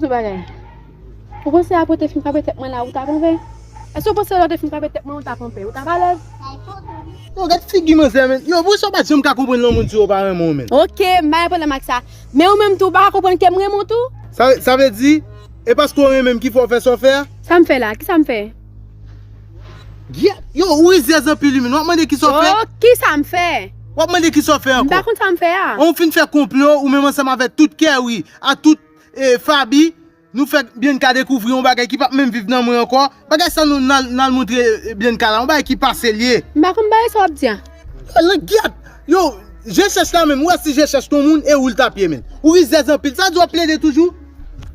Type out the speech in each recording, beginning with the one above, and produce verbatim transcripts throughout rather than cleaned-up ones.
Tout bagay. Ou panse apre w te fin frape tèt mwen la, ou t ap anpè? Èske w panse lè w te fin frape tèt mwen, ou t ap anpè? Ou t ap alèz? Yo, gad figi manzè, men. Yo, poukisa w pa janm ka konprann lè yon moun di w pa renmen w, men? Ok, m pa gen pwoblèm ak sa. Men ou menm tou, ou pa ka konprann ke m renmen w tou? Sa, sa vle di, e paske w renmen m ki fè w fè sa w fè a? Sa m fè la? Kisa m fè? Gyèt, yo, ou rizèz anpil, wi, men. W ap mande kisa w fè? Oh, kisa m fè? W ap mande kisa w fè ankò? M pa konn sa m fè a. Ou fin fè konplo, ou menm ansanm avèk tout Kerry, a tout, eh, Faby, nou fè Bianca dekouvri yon bagay ki p ap menm viv nan mwen ankò. Bagay sa nou n al, n al montre, eh, Bianca la, yon bagay ki pase l ye. M pa konn bagay sa w ap di a. Yo, langyèt! Yo, je chèch la menm, ou wè si je chèch yon moun e ou l t ap ye, men. Ou rizèz anpil, sa di w ap plede toujou?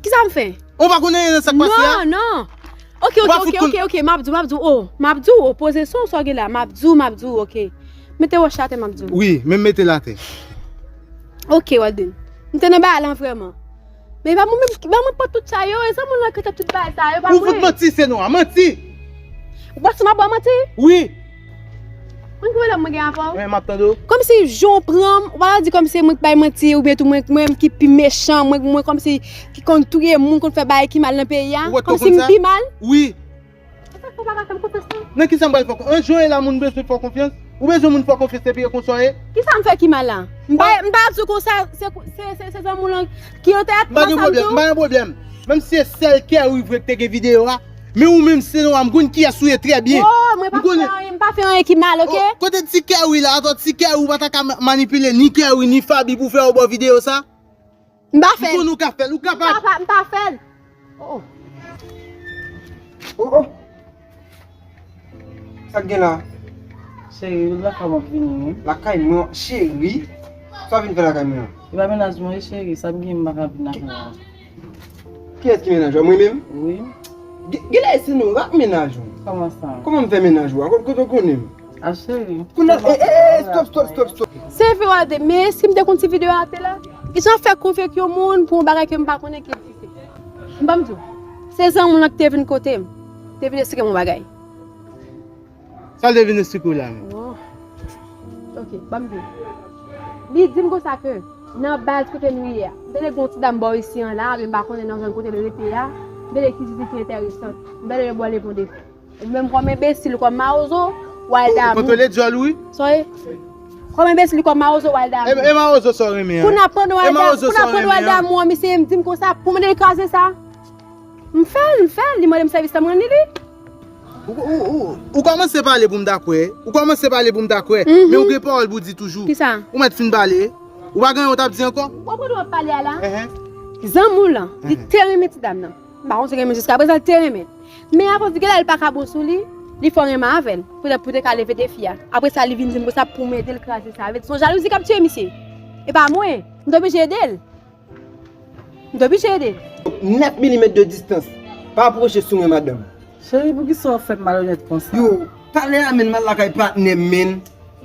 Kisa m fè? Ou pa konn anyen nan sa k pase a? Non, non. Ok, ok, ok, ok, ok, m ap di w, m ap di w, oh, m ap di w, oh, poze son sa w gen la, m ap di w, m ap di w, ok. Mete wòch la atè, m ap di w. Wi, men m mete l atè. Ok, Walden. M te nan bagay lan vrèman. Men pa mwen menm, pa mwen pran tout sa yo, e zanmi w lan ki te tout bagay sa yo, pa mwen. Ou fout manti, Senora, manti! Ou panse m ap ba w manti? Wi. Mwen ki pwoblèm mwen gen avè w? Men m ap tande w. Kòmsi jan w pran m, ou pa ta di kòmsi se mwen ki bay manti, oubyen tou mwen, mwen ki pi mechan, mwen, mwen kòmsi ki konn touye moun, konn fè bagay ki mal nan peyi a. Ou wè tou kòmsi m pi mal? Wi. Sa fè w pa ka fè m konfyans non? Nan kisa m pral fè w konfyans? An jan w ye la, moun bezwen fè w konfyans? Ou bezwen moun fè w konfyans epi e konsa w ye? Kisa m fè ki mal la? M pa, m pa di w konsa, se, se, se, se zanmi w lan ki an tèt, m pa sa m di w. M pa gen pwoblèm, m pa gen pwoblèm. Menm si se sèl Kerry vre ki te gen videyo a, men ou menm Senora, m konn kiyès ou ye trè byen. Oh, mwen pa fè anyen, m pa fè anyen ki mal, ok? Oh, kote ti Kerry la? Atò, ti Kerry ou pa ta ka ma-, manipile ni Kerry ni Faby pou fè yo ba w videyo sa? M pa fè l. M konnen ou ka fè l, ou kapab. M pa, m pa fè l. Oh, oh. Oh, oh. Sa k gen la? Cheri, ou lakay mwen ap vini, wi. Lakay mwen, cheri? Sa w vin fè lakay mwen an? E pa mennaj mwen, wi, cheri. Sa m gen, m pa ka vin lakay mwen. Kiyès ki mennaj ou? Mwen menm? Wi. Gen, genlè se nou, rat mennaj ou. Kòman sa? Kòman m fè mennaj ou a? Kot, kote w konnen m? A cheri. Kounye a, eh, eh, eh, stop, stop, stop, stop. Se vre, Walden, men si m te konn ti videyo a te la, kijan fè konfye ak yon moun pou yon bagay ke m pa konnen ki egziste? M ban m di w, se zanmi w lan ki te vin kote m, te vin esplike m yon bagay. Sa l te vin esplike w la menm? Oh. Ok, ban m di w. Li di m konsa ke nan baz kote nou ye a, m tande gen yon ti dam bò isi an la, men m pa konnen nan zòn kote l rete a, m tande ki di ki enteresan. M tande yo ba w le bon defi. Ou menm kòm enbesil, kòm mawozo, w al damou. Kontwole dyòl ou, wi. Sa w ye? Kòm enbesil, kòm mawozo, w al damou. E, e mawozo sa w renmen an? Kounye a pandan w al damou, kounye a pandan w al damou an, misye di m konsa, pou mande l kraze sa. M fè l, m fè l, li mande m sèvis la, m rann li li. Ou, ou, ou, ou kòmanse pale pou m ta kwè. Ou kòmanse pale pou m ta kwè. Mhm. Men ou gen pawòl pou w di toujou. Kisa? Ou mèt fin pale. Ou pa gen anyen w t ap di ankò? Ou konprann w ap pale a la? Ehe. Zanmi w lan, li te renmen ti dam nan. M pa konn si l renmen jiskaprezan, li te renmen l. Men akoz li genlè li pa ka bon sou li, li fè w renmen avè l. Poutèt pou te ka leve defi a. Apre sa, li vin di m konsa pou m ede l kraze sa. Vle di se yon jalouzi k ap tiye misye. E pa mwen. M te oblije ede l. M te oblije ede l. Nèf milimèt de distans. Pa apwoche sou mwen, madanm. Cheri, poukisa w fè m malonèt konsa? Yo, talè a, men, m al lakay patnè m, men.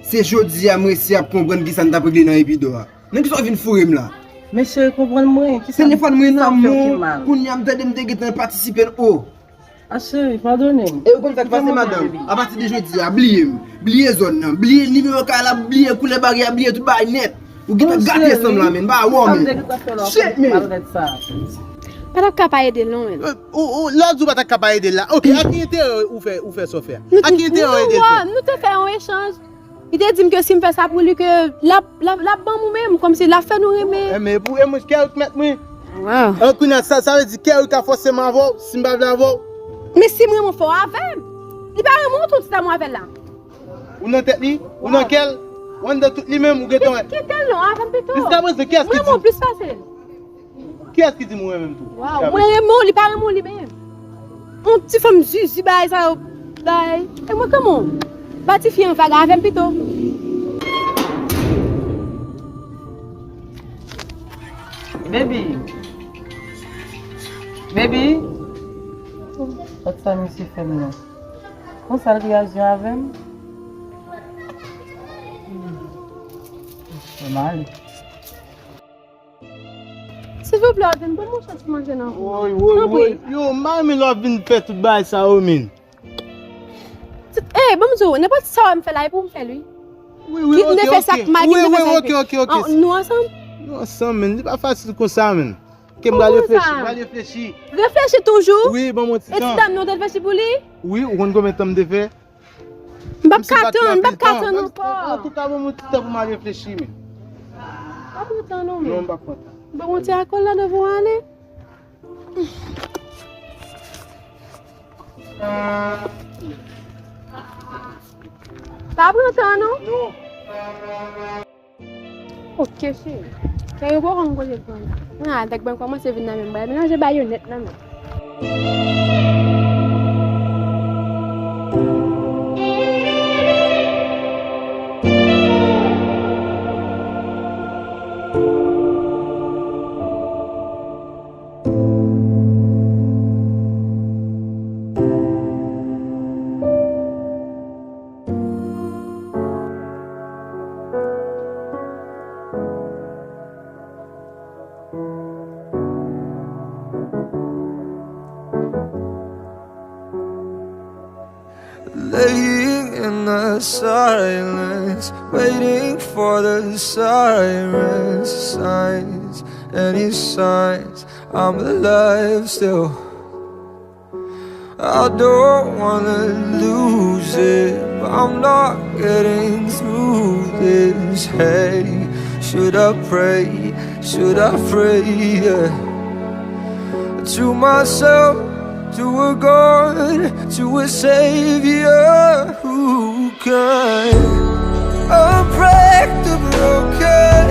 Se jodi a m resi ap konprann kisa n t ap regle nan Epidò a. Men kisa w vin foure m la? Men cheri, konprann mwen. Telefòn mwen nan men w. Kounye a m tande m te gentan patisipe l. O. A cheri, padone m. E ou konn sa k pase, madanm? Apati de jodi a, bliye m. Bliye zòn nan. Bliye nimewo kay la, bliye koulè baryè a, bliye tout bagay nèt. Ou gentan gate sanm la, men. M pa wè w, men. Shit, men. Pa t ap ka pa ede l non, men. Ou, ou, lè w di w pa t ap ka pa ede l la. Ok, a ki enterè ou fè, ou fè sa w fè a? A ki enterè w ede l fè? Nou te fè yon echanj. Li te di m ke si m fè sa pou li, ke l ap, l ap, l ap ban m ou menm, kòmsi l ap fè nou renmen. E men pou, e mwen, Kerry k mèt mwen. Waw. An kounye a, sa, sa vle di Kerry ka fòse m avè w, si m pa vle avè w. Men si m renmen w, fò w avè m. Li pa renmen w tou, ti dam ou avè l la. Ou nan tèt li, ou nan kè l, ou anndan tout li menm, ou gentan wè. Kite l non, avè m pito. Jiskaprezan, kiyès ki di? M renmen w plis pase l. Kiyès ki di m ou renmen m tou? Waw, mwen renmen w, li pa renmen w li menm. Yon ti fanm zizi bagay sa yo, bay. E mwen kòman? Ba tifi an vag avè m pito. Baby. Baby. Gad sa misye fè m nan. Konsa l reyaji avè m? Fè m ale. Silvouplè, Odin, ban m yon chans pou manje nan. Woy, woy, woy. Yo, m pa renmen lè w ap vin fè tout bagay sa yo, men. Eh, ban m di w, nenpòt sa w wè m fè la, e pou m fè l, wi. Wi, wi, ok, ok. Kit m te fè sa k mal, kit m te fè sa k byen. Wi, wi, ok, ok, ok. Nou ansanm? Nou ansanm, men. Li pa fasil konsa, men. Ke m pral reflechi, m pral reflechi. Reflechi toujou? Wi, ban m yon ti tan. E ti dam nan, w te reflechi pou li? Wi, ou konn konbyen tan m te fè? M p ap ka tann, m p ap ka tann ankò. Antouka, ban m yon ti tan pou m al reflechi, men. Pa pran tan non, men. Non, m p ap pran tan. Ban m yon ti akòl la devan w ale. Pa pran tan non. Non. Ok, cheri. Kè yo poko konn kote l pran la. Mwen al dèk mwen kòmanse vin nan menm bagay. Melanje bagay yo nèt nan men. Laying in the silence, waiting for the sirens, signs, any signs I'm alive still. I don't wanna lose it, but I'm not getting through this. Hey, should I pray? Should I pray? Yeah. To myself, to a God, to a Savior who can unbreak the broken,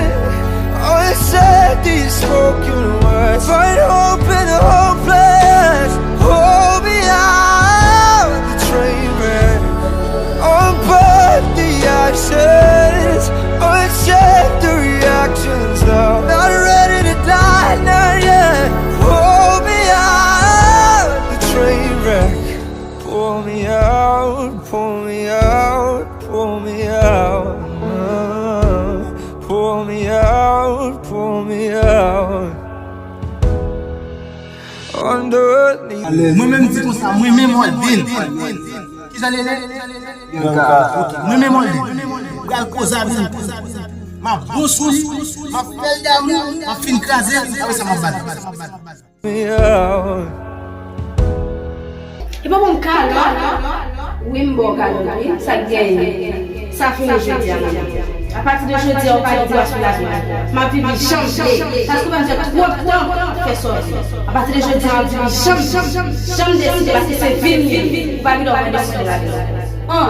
unset these spoken words, find hope in the hopeless. Pull me out the train wreck, unbirth the ashes, uncheck the reactions. Now I'm not ready to die, not yet. Pull me out the train wreck. Pull me out, pull me out, pull me out. Uh, pull me out, pull me out. Underneath. Mwen menm di konsa, mwen menm Waldin. Kijan li rele? Bianca. Ok, mwen menm Waldin. Pral koze avè l. M ap bon sou li, m ap fè l damou, m ap fin kraze l, apre sa m ap bat li. Epa bon kalo. Wi, m ba w kado, wi. Sa k genyen? Sa fini jodi a, manman. Apati de jodi a, ou pa gen dwa sou lavi m ankò. M ap viv li jan m vle. Paske w pa m fè twòp tan fè sa w vle. Apati de jodi a, m ap viv li jan m, jan m deside, paske se vi m li ye. Ou pa gen dwa pran desizyon de lavi m. An,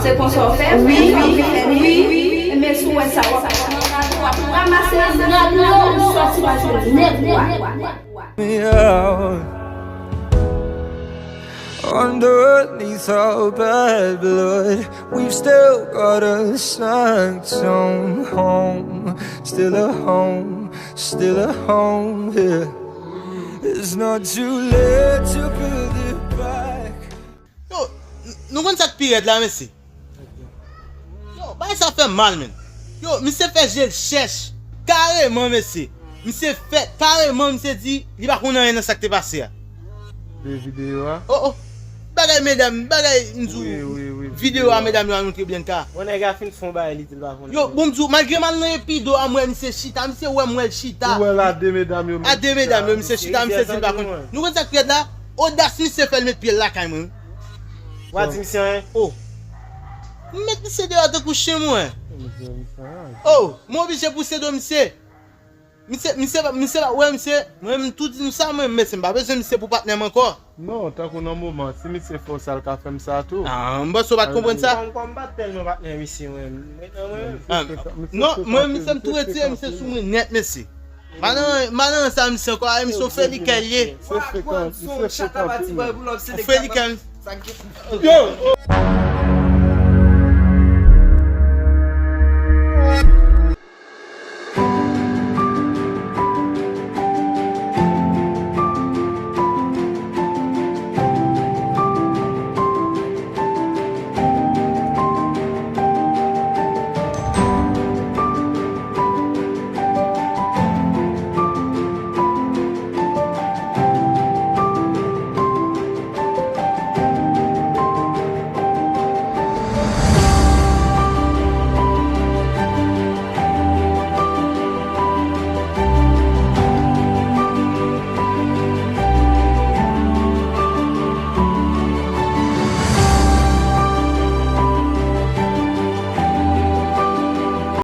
se konsa w fè? Wi, wi, wi. Men si w wè sa, w ap, w ap ranmase rad ou yo, ou sòti, w al jwenn nèg ou a. Me out. Underneath our bad blood, we've still got a sanctum home. Still a home, still a home, yeah. It's not too late to build it back. Yo, n-, nou konn sa k pi rèd la, mesye? Yo, bagay sa fè m mal, menn. Yo, misye fè je l chèch. Kareman, mesye. Misye fè, kareman, misye di, li pa konn anyen nan sa k te pase a. De videyo a? Oh, oh. Bagay medam, bagay, m di w, wi, wi, wi, videyo a, medam yo al montre Bianca. Bon, nèg la fin fè yon bagay, li di l pa konn anyen. Yo, bon, m di w, malgre m al nan epido a, m wè misye chita, misye wè m wè l chita. Ou wè l a de medam yo menm chita. A de medam yo, misye chita, misye di l pa konn. Nou konn sa k pi rèd la? Odas misye fè l met pye l lakay mwen, wi. Ou pa di misye anyen? Oh. M met misye deyò tankou chen, mwen. Oh, mwen oblije pouse do misye. Misye, misye, misye pa wè misye. Mwen, m tou di m sa, mwen, mesye, m pa bezwen misye pou patnè m ankò. Non, tankou nan moman, si misye fè w sa, l ka fè m sa tou. Ah, m panse w pa t konprann sa. Kòm, kòm m pa t tèlman patnè misye, mwen. Mwen, mwen, ah, non, mwen, misye m tou retire misye sou mwen nèt, mesye. M pa nan, m pa nan sa misye ankò, misye w fè li kè l ye. Misye frekan, misye frekan. Ou fè li kè l. Yo!